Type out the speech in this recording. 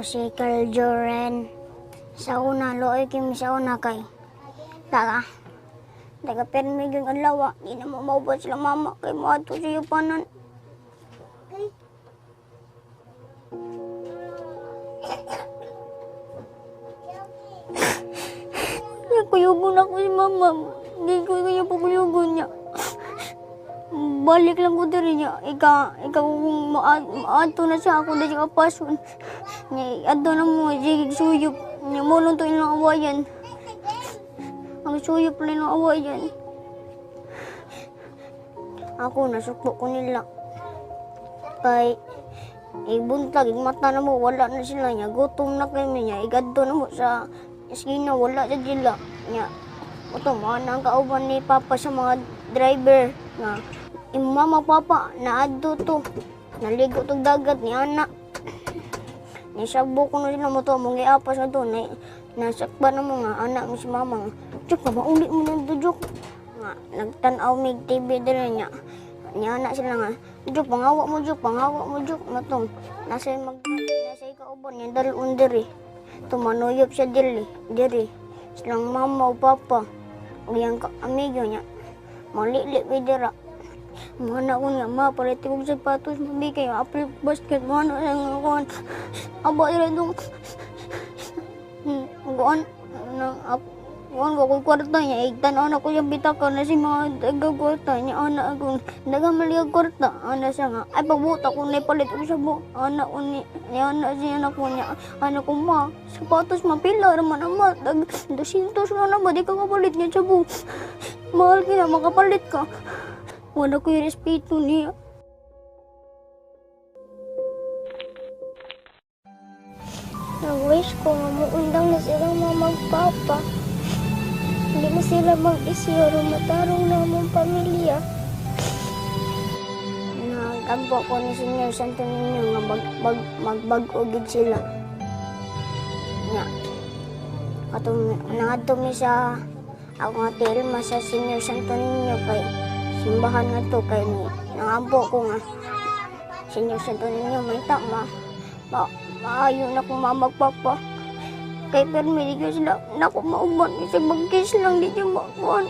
Ako si Carl Joren. Sa una, looy kami sa una kay taga. Taga permi yung adlaw, di na mo maubot sila mama kay moadto sa yupanan. Kuyugon ako si mama. Hindi ko kaya pagkuyugon niya. Balik lang ko diri niya. Ika kung maadto na siya ako diri ka pason. Niya, adto na mo, sige suyop. Niya, mo lang to ilang awayan. Ang suyop lang ilang awayan. Ako, nasukbo ko nila. Kay, ibuntag, mata na mo, wala na sila niya. Gutom na kami niya. Igadto na mo sa eskina, wala na sila. Niya, ito, mga nang kauban ni Papa sa mga driver nga, mama, papa, naadto to. Naligo tog dagat ni anak. Nisagbo ko na sila mo to, mong iapas na to. Na, nasakba na mo nga, anak mo si mama nga. Juk, mauli mo na to, Juk. Nga, nagtanaw mig TV diri niya. Ni anak sila nga, Juk, pangawa mo, Juk, pangawa mo, Juk. Matong, nasa kauban niya, dalon diri. Tumanuyop siya diri, diri. Silang mama o papa. O yang amigo niya. Malili mi dira. Mana ko niya, ma, palit kong sapatos, mami kayo, apple basket, mana siya nga kuhan. Aba, ira itong, kuhan, na, kuhan ko, kwarta niya, igtanaw na ko yung bitaka na si mga taga-kwarta niya, anak ako, nagamali ang kwarta, anak siya nga, ay, pagbuta ko na ipalit ko sa bu, anak ko ni, ni anak siya, anak ko niya, anak ko, ma, sapatos, mapila, raman, ama, tag, 200 na naman, di ka kapalit niya sa bu, mahal ka na, makapalit ka. Wala ko yung respeto niya. Nag-wish ko nga muundang na sila mga magpapa. Hindi na sila mag-isyo, matarong na among pamilya. Nag-ampo ko ni Senyor Santo Niño nga magbag-o gid sila. Nga, katong nangadto mi sa ako nga tilma sa Senyor Santo Niño kay simbahan nga to kay ni nangampo ko nga Senyor Santo Niño may ta ma, ma maayo na kung mamagpapa. Kay permi di ko sila nako mauban kasi mag-kiss lang di siya makuan.